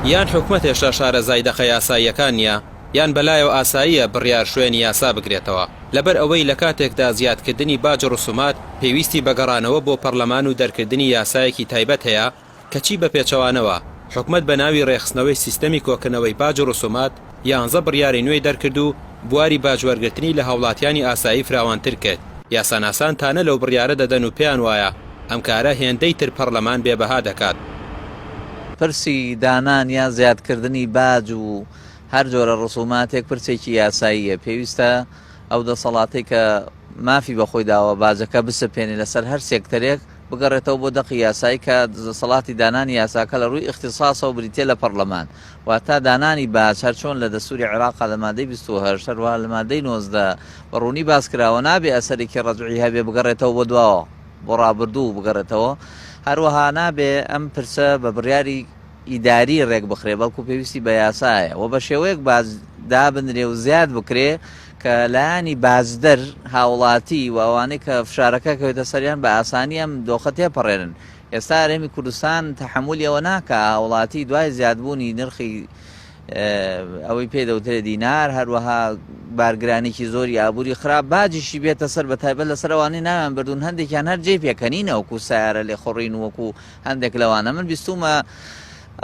یان حکومەت هێشتا شارەزای دەقە یاساییەکان نییە، یان بەلایەوە ئاساییە بڕیار شوێنی یاسا بگرێتەوە، لەبەر ئەوەی لە کاتێکدا زیادکردنی باج و ڕسومات پێویستی بە گەڕانەوە بۆ پەڕلەمان و دەرکردنی یاسایەکی تایبەت هەیە، کەچی بە پێچەوانەوە حکومەت بە ناوی ڕێکخستنەوەی سیستەمی کۆکردنەوەی باج و ڕسومات یانزە بڕیاری نوێی دەرکرد و بواری باج وەرگرتنی لە هاوڵاتیانی ئاسایی فراوانتر کرد، یاساناسان تانە لەو بڕیارە دەدەن و پێیان وایە ئەم کارە هێندەی تر پەڕلەمان بێ بەها دەکات. پرسی دانان یان زیادکردنی باج و هەر جۆرە ڕسوماتێک پرسێکی یاساییە، پێویستە ئەو دەسەڵاتەی کە مافی بەخۆی داوە باجەکە بسەپێنێ لەسەر هەر سێکتەرێک، بگەڕێتەوە بۆ دەقی یاسایی کە دەسەڵاتی دانانی یاساکە لە ڕووی ئیختیساسەوە بریتییە لە پەڕلەمان. واتە دانانی باج هەر چۆن لە دەستووری عێراقا لە مادەی 28 هەروەها لە مادەی 19 بە ڕوونی باس کراوە نابێ ئەسەرێکی ڕەجعی هەبێ بگەڕێتەوە بۆ دواوە بۆ ڕابردوو بگەڕێتەوە هەروەها نابێ ئەم پرسە بە بڕیاری ئیداری ڕێک بخرێ بەڵکو پێویستی بە یاسایە و بە شێوەیەک باج دابنرێ و زیاد بکرێ کە لایەنی باجدەر، هاوڵاتی، و ئەوانەی کە فشارەکە کەوێتە سەریان بە ئاسانی ئەم دۆخە تێپەڕێنن. ئێستا هەرێمی کوردستان تەحەمولی ئەوە ناکا هاوڵاتی دوای زیادبوونی نرخی ئەوەی پێ دەوترێ دینار، هەروەها بارگرانیی زۆری ئابووری خراپ باجیشی بێتە سەر بە تایبەت لەسەر ئەوانەی ناویان بردوون هەندێکیان هەر جێی پێکەنینە وەکو سەیارە لێخوڕین و وەکو هەندێک لەوانە من بیستوومە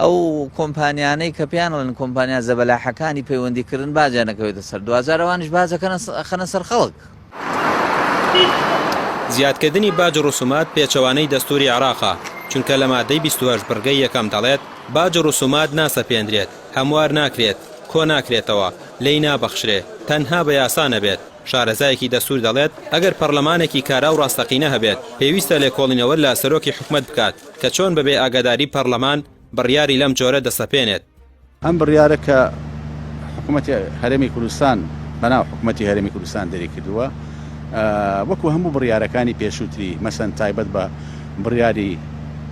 ئەو کۆمپانیانەی کە پێیان ئەڵێن کۆمپانیا زەبەلاحەکانی پەیوەندی کردن باجیان ئەکەوێتە سەر دواجار ئەوانیش باج ئەخەنە سەر خەڵک. زیادکردنی باج و ڕسومات پێچەوانەی دەستوری عێراقە، چونکە لە مادەی 28 بڕگەی یەکەم دەڵێت، باج و ڕسومات ناسەپێنرێت، هەموار ناکرێت، کۆناکرێتەوە، لێی نابەخشرێ، تەنها بە یاسا نەبێت. شارەزایەکی دەستور دەڵێت، ئەگەر پەڕلەمانێکی کارا و ڕاستەقینە هەبێت، پێویستە لێکۆڵینەوە لە سەرۆکی حکومەت بکات کە چۆن بەبێ ئاگاداری پەڕلەمان بڕیاری لەم جۆرە دەسەپێنێت. ئەم بڕیارە کە حکومەتی هەرێمی کوردستان بەناو حکومەتی هەرێمی کوردستان دەریکردووە وەکو هەموو بڕیارەکانی پێشووتری مەسەن تایبەت بە بڕیاری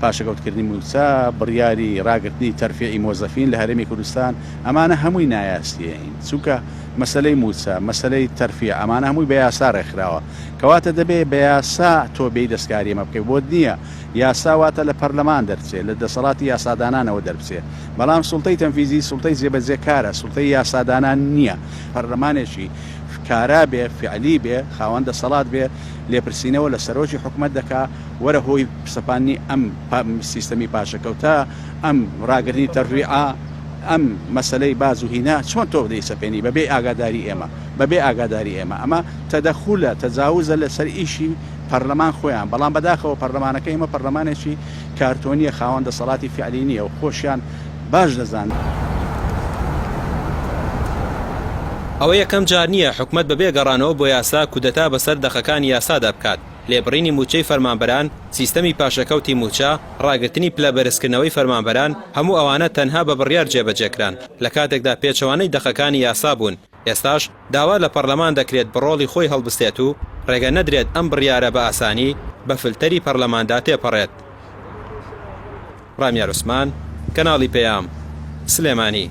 پاشەکەوتکردنی مووچە، بڕیاری ڕاگرتنی تەرفیعی مۆزەفین لە هەرێمی کوردستان ئەمانە هەمووی نایاسیین چونکە مەسەلەی مووچە، مەسەلەی تەرفیع ئەمانە هەمووی بە یاسا ڕێکخراوە کەواتە دەبێ بە یاسا تۆ بێی دەستکاری ئەمە بکەی بۆت نییە یاسا واتە لە پەرلەمان دەرچێ لە دەسەڵاتی یاسادانانەوە دەربچێ بەڵام سوڵتەی تەنفیزی سوڵتەی جێبەجێکارە سوڵتەی یاسادانان نییە پەرلەمانێکی کارا بێ فعلی بێ خاوەن دەسەڵات بێ لێپرسینەوە لە سەرۆکی حکومەت دەکا وەرە هۆی سەپاندنی ئەم سیستەمی پاشەکەوتە ئەم ڕاگرتنی تەرفیعە ئەم مەسەلەی باج و هینا چۆن تۆ دەیسەپێنی بەبێ ئاگاداری ئێمە بەبێ ئاگاداری ئێمە ئەمە تەدەخولە تەجاوزە لەسەر ئیشی پەرلەمان خۆیان بەڵام بەداخەوە پەرلەمانەکەی ئێمە پەرلەمانێکی کارتۆنیە خاوەن دەسەڵاتی فعلی نیە و خۆشیان باش دەزانن. ئەوە یەکەم جار نییە حکومەت بەبێ گەڕانەوە بۆ یاسا کودەتا بەسەر دەقەکانی یاسادا بکات، لێبڕینی مووچەی فەرمانبەران، سیستەمی پاشەکەوتی مووچە، ڕاگرتنی پلە بەرزکردنەوەی فەرمانبەران، هەموو ئەوانە تەنها بە بڕیار جێبەجێکران، لە کاتێکدا پێچەوانەی دەقەکانی یاسا بوون، ئێستاش داوا لە پەڕلەمان دەکرێت بە ڕۆڵی خۆی هەڵبستێت و ڕێگە نەدرێت ئەم بڕیارە بە ئاسانی بە فلتەری پەڕلەماندا تێپەڕێت. ڕامیار عوسمان، کەناڵی پەیام، سلێمانی.